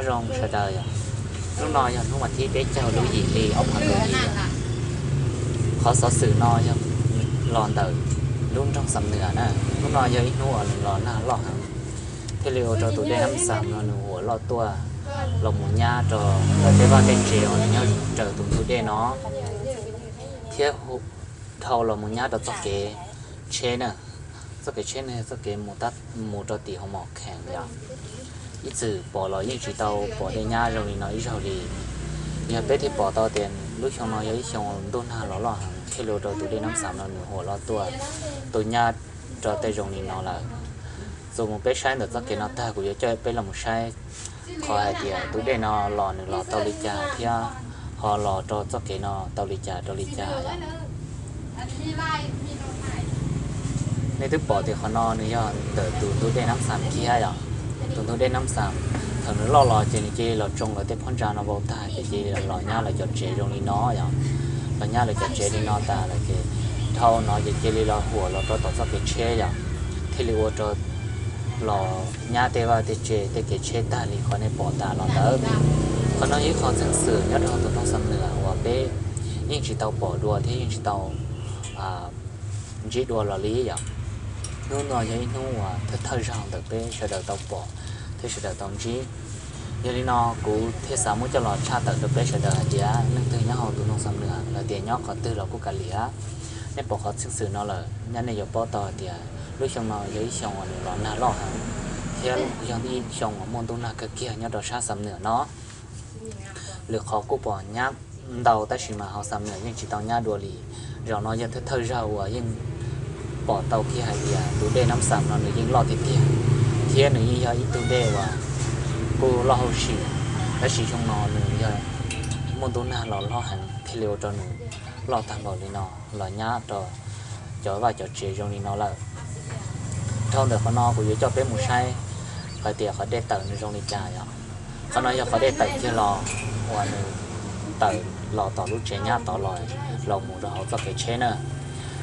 Nyob zoo sawv daws yom, hnub no yog hnub vas thib peb caug lub yim hli ob phav kaum yim. Qhov xov xwm no yog los ntawm lub nroog Xam Nwam na. Hnub no yog ib hnub uas nws los nag loj heev, thiaj li ua rau tus dej Nab Xam no nws huam loj tuaj los mus nyab rau tej vaj tej tsev uas nyob raws tus ntug dej no, thiab dhau los mus nyab rau txoj kev tsheb na. Txoj kev tsheb no yog txoj kev mus rau tim hoo mos kheem yom. Ib txwm pom los yeej tsis tau pom dej nyab zoo li no ib zaug li. Yog peb thiaj pom tau tias lub xyoo no yog ib xyoo ntuj nag los loj heev thiaj li ua rau tus dej Nab Xam no nws huam loj tuaj, tuaj nyab rau tej zoo li no lawm. Txuas mus peb saib ntawm txoj kev no tag kuv yuav coj peb los mus saib qhov hais tias tus dej no los nws los tau li cas thiab ho los rau txoj kev no tau li cas rau li cas yom. Nej twb pom tias qhov no nws yog ntawm tus ntug dej Nab Xam kiag yom. Tus ntug dej Nab Xam thaum nws loj los ces nws cia li los tsoo lawv tej phab ntsa no vau tag ces cia li los nyab lawv cov tsev zoo li no yom. Los nyab lawv cov tsev li no tas lawm ces dhau no ces cia li los huam los rau tom txoj kev tsheb yom, thiaj li ua rau los nyab tej vaj tej tsev tej kev tsheb tag li qhov nej pom tas los ntawd. Qhov no yog ib qho txheej xwm nyob rau tus nroog Xam Nwam uas peb yeej tsis tau pom dua thiab yeej tsis tau ntsib dua los li yom. Hnub no yog ib hnub uas thawj thawj zaug ntawm peb sawv daws tau pom thiab sawv daws tau ntsib. Yog li no kuv thiaj xav muab coj los tshaj tawm rau peb sawv daws hais tias leej twg nyob hauv tus nroog Xam Nwam los tias nyob qhov twg los kuj kav liam, nej pom qhov txheej xwm no lawm nyab nej yuav paub tau hais tias lub xyoo no yog ib xyoo uas nws los nag loj heev thiab yog ib xyoo uas muaj ntuj nag kawg kiag nyob rau sab Xam Nwam no. Lwm qhov kuj pom nyab ntau tab sis mas hauv Xam Nwam yeej tsis tau nyab dua li. Zaum no yog thawj thawj zaug uas yeej pom tau kiag hais tias tus dej Nab Xam no nws yeej loj tiag tiag thiab nws yeej yog ib tug dej uas kuj loj hauv sim, tab sis xyoo no nws yog muaj ntuj nag los loj heev thiaj li ua rau nws loj tag npaum li no los nyab rau cov vaj cov tsev zoo li no lawm. Dhau ntawm qhov no kuv yuav coj peb mus saib hais tias qhov dej tawm nws zoo li cas yom. Qhov no yog qhov dej tawm kiag los uas nws tawm los tom lub tsev nyab tod los, los mus rau hauv txoj kev tsheb na.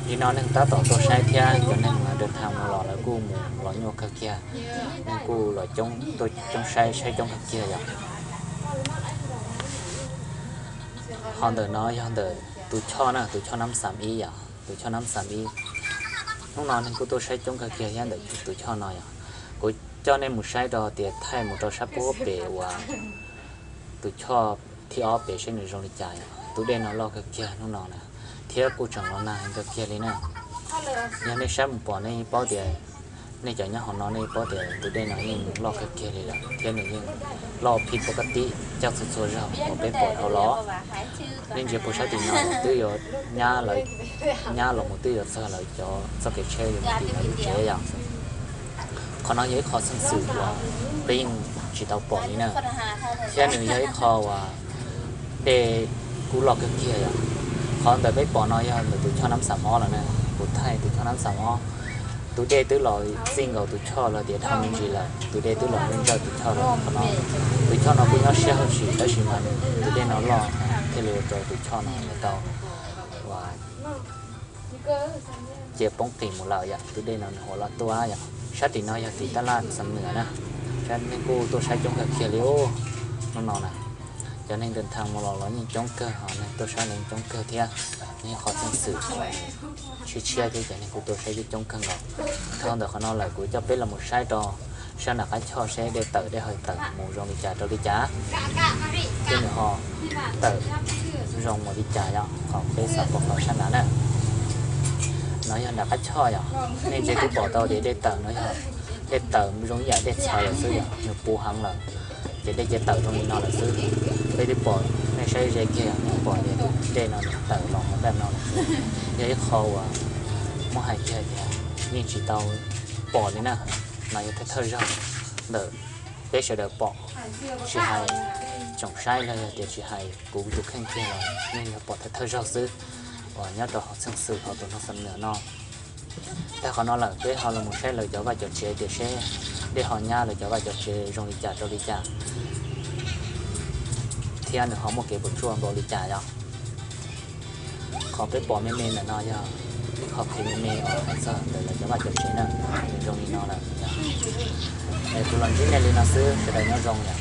Nim no neeg tab tom tuaj saib thiab cov neeg dawm thaj mus los lawv kuj mus los nyuaj kawg kiag, neeg kuj los coob, tuaj coob saib saib coob kawg kiag yom. Ho ntawm no yog ntawm tus choj na, tus choj Nab Xam ib yom, tus choj Nab Xam ib. Hnub no neeg kuj tuaj saib coob kawg kiag thiab ntawm tus choj no yom. Kuv coj nej mus saib rau tias thaij mus rau sab puag pem uas tus choj thib ob pem saib nws zoo li cas yom. Tus dej no loj kawg kiag hnub no na, thiab kuj tseem los nag heev kawg kiag li na. Yog nej saib mus pom nej paub tias, nej cov nyob hauv no nej paub tias tus dej no yeej loj kawg kiag li lawm thiab nws yeej loj phib pov kab tib caj txhua txhua zaug uas peb pom dhau los. Nej ntsia puag sab tim no twb yuav nyab lawv, nyab los mus twb yuav txog lawv cov txoj kev tsheb yuav mus tim lawv lub tsev yom. Qhov no yog ib qho txheej xwm uas peb yeej tsis tau pom li na, thiab nws yog ib qho uas dej kuj loj kawg kiag yom. Qhov ntawm peb pom no yog ntawm tus choj Nab Xam ob lawm na, kuv thaij tus choj Nab Xam ob. Tus dej twb los txij nkaus tus choj los tias dhau me ntsis lawm, tus dej twb los ntsawj tus choj lawm. Qhov no tus choj no kuj nyob siab hauj sim tab sis mas tus dej no loj thiaj li ua rau tus choj no nws tau ua cia poob qis mus lawm yom, tus dej no nws huam loj tuaj yom. Sab tim no yog tim tab laj Xam Nwam na, sab neeg kuj tuaj saib coob kawg kiag li ub. Hnub no na, cov neeg dawm thaj mus los los yeej coob kawg, ho neeg tuaj saib los yeej coob kawg thiab. Nws yog qhov txheej xwm tshiab tshiab thiab cov neeg kuj tuaj saib coob kawg nkaus. Dhau ntawm qhov no lawm kuv coj peb los mus saib rau sab nram qab choj seb dej tawm dej ho tawm mus zoo li cas rau li cas, thiab nws ho tawm zoo mus li cas yom, qhov peb xav pom qhov sab nrad na. No yog nram qab choj yom, nej ntsia twb pom tau tias dej tawm no yog dej tawm zoo ib yam dej txhawv lawm xwb yom, nws puv heev lawm ces dej cia tawm zoo li no lawm xwb. Peb twb pom, nej saib ze kiag yom, nej pom tias tus dej no nws tawm los mus nraj no lawm xwb. Yog ib qho uas muab hais kiag tias yeej tsis tau pom li na. No yog thawj thawj zaug ntawm peb sawv daws pom, tsis hais tsoom saib los yog tias tsis hais kuv tus kheej kiag los yeej yog pom thawj thawj zaug xwb uas nyob rau hauv txheej xwm hauv tus nroog Xam Nwam no. Tag qhov no lawm peb ho los mus saib lawv cov vaj cov tsev tias seb dej ho nyab lawv cov vaj cov tsev zoo li cas rau li cas, thiab nws ho muaj kev puas tsuaj npaum li cas yom. Qhov peb pom me me ntawm no yog ib qho qhia me me uas hais txog ntawm lawv cov vaj cov tsev na, nws zoo li no lawm yom. Es kuv los ntsib nej li no xwb, sawv daws nyob zoo yom.